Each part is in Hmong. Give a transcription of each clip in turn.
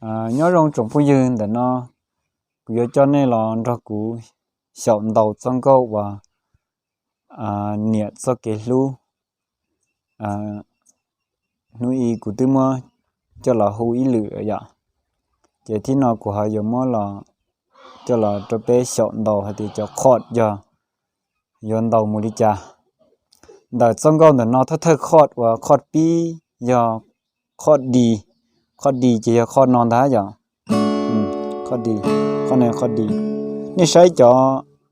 Nyob zoo tsoom phooj ywg, ntawm no kuv yuav coj nej los nrog kuv xyaum ntaus txoj nkauj uas niam txoj kev hlub. Hnub i kuv twb muab coj los hu ib lwm yom, ces thib no kuv ho yuav muab los coj los rau peb xyaum ntaus hais tias cov chord yog yuav ntaus mus li cas. Ntawm txoj nkauj ntawm no thawj thawj chord uas chord pib yog chord D. Chord D ces yog chord no ntag yom. Chord D, chord no chord D. Nej saib cov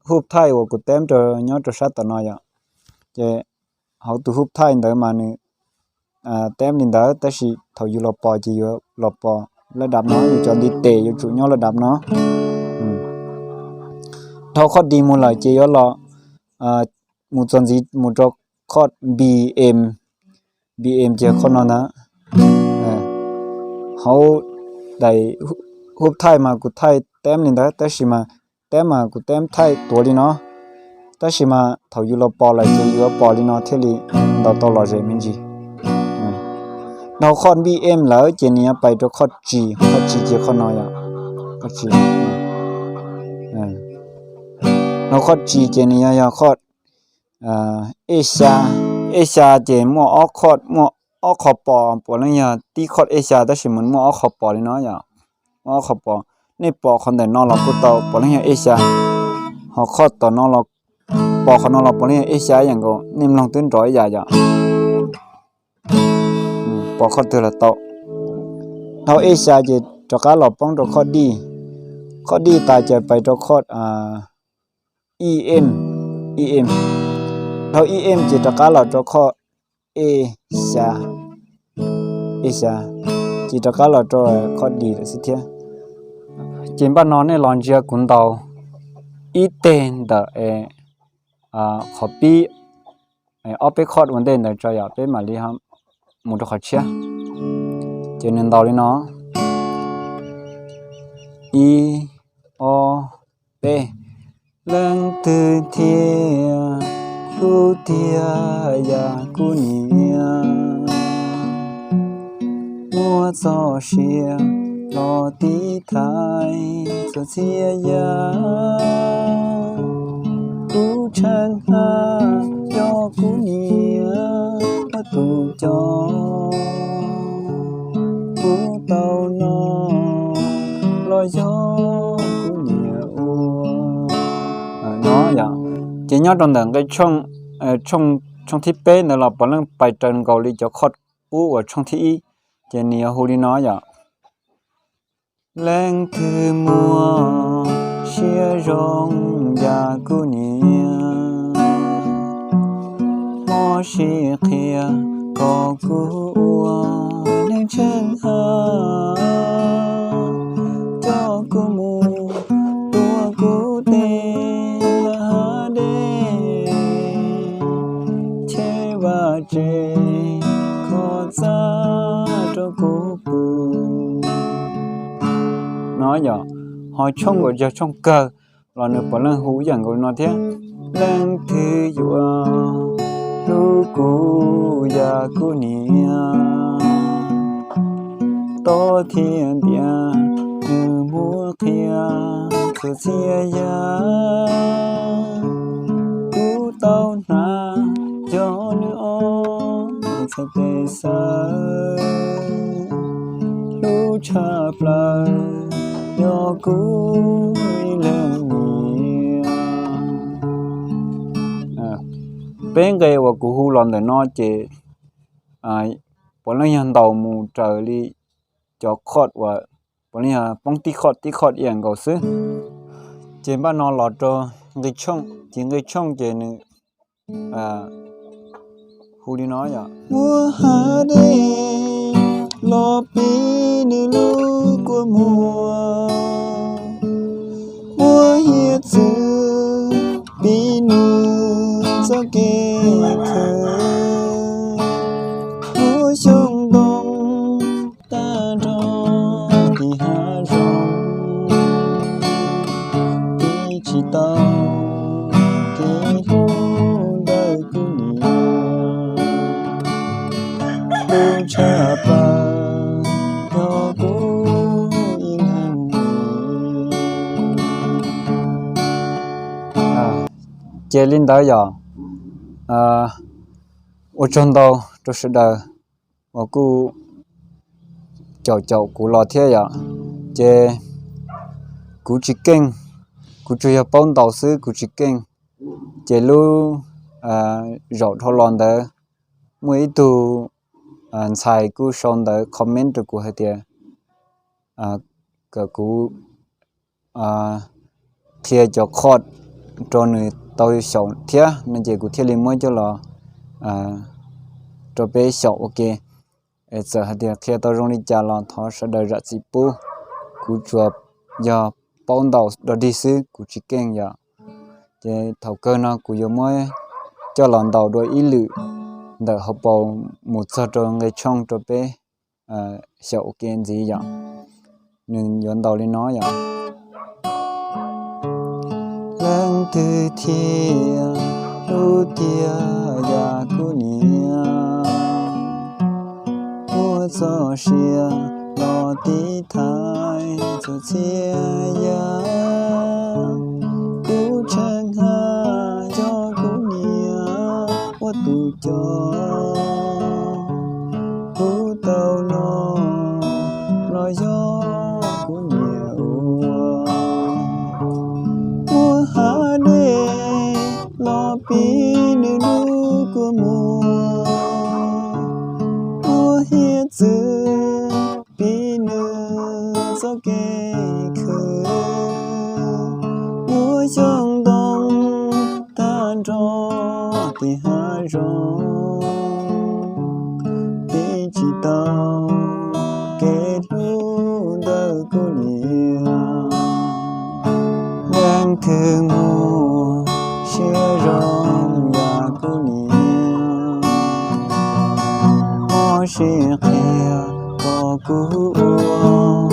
hub thaij uas kuv teb rau nyob rau sab tom no yom, ces hauv tus hub thaij ntawd mas nws teb li ntawd, tab sis thaum yus los pos ces yuav los pos laj dab no, yus cov ntiv tes yuav tsum nyob laj dab no. Dhau chord D mus lawm ces yuav los mus txog ntxiv mus rau chord B M. B M ces chord no ntag. Hauv daim hub thaij mas kuv thaij teb li ntawd, tab sis mas teb mas kuv teb thaij tuav li no, tab sis mas thaum yus los pos lawm ces yuav pos li no thiaj li ntaus tau lom zem me ntsis. Dhau chord B M lawm ces nws yuav pais rau chord G, chord G ces chord no yom. Dhau chord G ces nws yog, yog chord E xya. E xya ces muaj ob chord, muaj ob qho pos, puav leej yog tib chord E xya tab sis mas muaj ob qho pos li no yom. Muaj ob qho pos, nej pos qhov ntawm no los kuj tau, puav leej yog E xya. Ho chord tom no los, pos qhov no los puav leej yog E xya ib yam nkaus, nej mloog twb nrov ib yam yom. Pos chord twg los tau. Dhau E xya ces rov qab los poob rau chord D. Chord D tas ces pais rau chord E M, E M. Dhau E M ces rov qab los rau chord E xya, E xya, ces rov qab los rau chord D lawm xwb thiab. Ces npaj no nej los ntsia kuv ntaus ib teg ntawm qhov pib ob peb chord ua ntej ntawd tso yom, peb mam li mus rau qhov tshiab. Ces nws ntaus li no: ib, ob, peb. Leej twg thiaj hlub tiag yam kuv niam, muab txoj sia los tiv thaiv txhua txhia yam. Kuv tsheej haj yog kuv niam ua tus coj, kuv tau noj los yog kuv niam ua. No yom, ces nyob rau ntawm nqe tshooj, tshooj thib peb ntawd los puav leej pais raws nkaus li cov chord qub uas tshooj thib ib, ces nws yuav hu li no yom. Leej twg muaj siab zoo yam kuv niam, mob siab qhia kom kuv ua neeg tsheej haj, coj kuv mus tua kuv tej lawm hav dej, cheb vaj tse kho txaj rau kuv pw. No yom, ho tshooj uas yog tshooj kawg los nws puav leej hu ib yam nkaus no thiab. Leej twg yuav hlub kuv yam kuv niam, tob thiab ntiav nws muab qhia txhua txhia yam. Kuv tau hnav yog nws ob txhais tes xav, hlub tshaj plaws yog kuv ib leeg niam. Peb nqe uas kuv hu los ntawm no ces puav leej yog ntaus mus raws li cov chord uas puav leej yog poob tib chord tib chord ib yam nkaus xwb. Ces npaj no los rau nqi tshooj, ces nqi tshooj ces nws hu li no yom: Muab hav dej los pib nws lub kua muag, muab hiav txwv pib nws txoj kev khwv, muab xyoob ntoo tag nrho tim hav zoov, pib tsis tau kev hlub ntawm kuv niam, hlub tshaj plaws yog kuv Ces li ntawd yom, ua tsaug ntau rau sawv daws uas kuj caum caum kuv los thiab yom. Ces kuv tsis keej, kuv tsuas yog paub ntaus xwb, kuv tsis keej. Ces lub zaum dhau los ntawd muaj ib tug ntxhais kuj sau ntawv comment rau kuv hais tias kom kuv qhia cov chord rau nws tau xyaum thiab no, ces kuv thiaj li muab coj los rau peb xyaum ua ke. Es txawm hais tias qhia tau zoo li cas los thov sawv daws zam txim pub, kuv tsuas yog paub ntaus dog dig xwb, kuv tsis keej yom. Ces thaum kawg no kuv yuav muab coj los ntaus dua ib lwm ntawm hauv paus mus txog rau nqe tshooj rau peb xyaum ua ke ntxiv yom. Nws yuav ntaus li no yom. Leej twg thiaj hlub tiag yam kuv niam, muaj txoj sia los tiv thaiv txhua txhia yam. Kuv tshee haj yog kuv niam ua tus coj, kuv tau los los yog kuv niam ua. Muaj hav dej los pib nws lub kua muag, muaj hiav txwv pib nws txoj kev khwv, muaj xyoob ntoo tag nrho tim hav zoov, pib tsis tau kev hlub ntawm kuv niam. Leej twg muaj siab zoo yam kuv niam, mob siab qhia kom kuv ua.